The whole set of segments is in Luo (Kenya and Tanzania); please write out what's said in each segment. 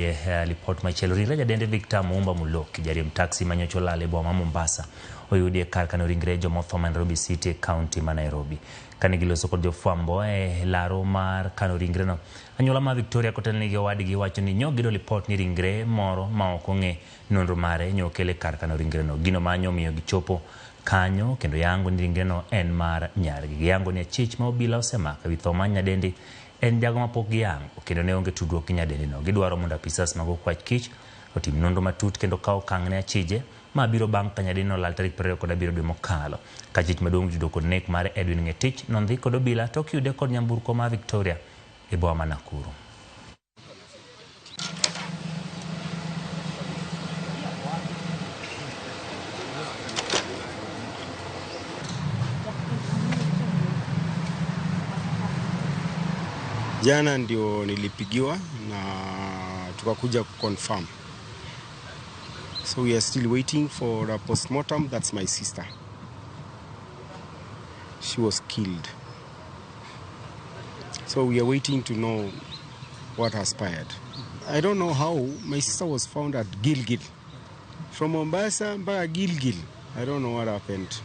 Lipot machielo, ringre jadende Victor Muumba Muloki, jariemb taxi manyocha olal e boma ma Mombasa, oyudi e kar kano ringre jomotho ma Nairobi City e kaunti ma Nairobi. Kane giloso kod jofwambo e laro mar kano ringreno, anyuola ma Victoria kotelnegi gi owadgi wacho ni nyo giyudo lipot ni ringre moro ma ok ong'e nonro mare nyo okel e kar kano ringreno. Gino ma nyomiyo gichopo kanyo kendo yango ni ringreno en mar nyargi. Giyango ni achich ma obila osemako ewi tho mar nyadendi en jago mapok giyango kendo ne onge tudruok gi nyadendino. Gidwaro mondo apisas mag okwach kich otim nonro matut kendo kawo okang' ne achije ma biro bang' ka nyadendino olal tarik 27 dwe mokalo. Ka achich maduong' otudo kod nek mar Edwin Ng'etich nondhi kod obila tok yude kod nyamburko ma Victoria e boma ma Nakuru. Jana ndio nilipigiwa na tukakuja kuconfirm. So we are still waiting for a postmortem. That's my sister. She was killed. So we are waiting to know what transpired. I don't know how my sister was found at Gilgil. From Mombasa mpaka Gilgil. I don't know what happened.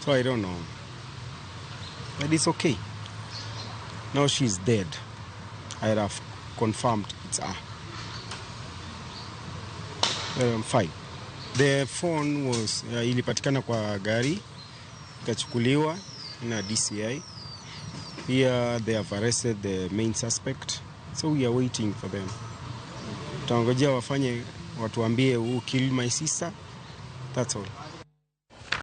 So I don't know. But it's okay. Now she's dead. I have confirmed it's her. Fine. The phone was ilipatikana kwa gari, ikachukuliwa na DCI. Here they have arrested the main suspect. So we are waiting for them. Tutangojea wafanye, watuambie who killed my sister. That's all.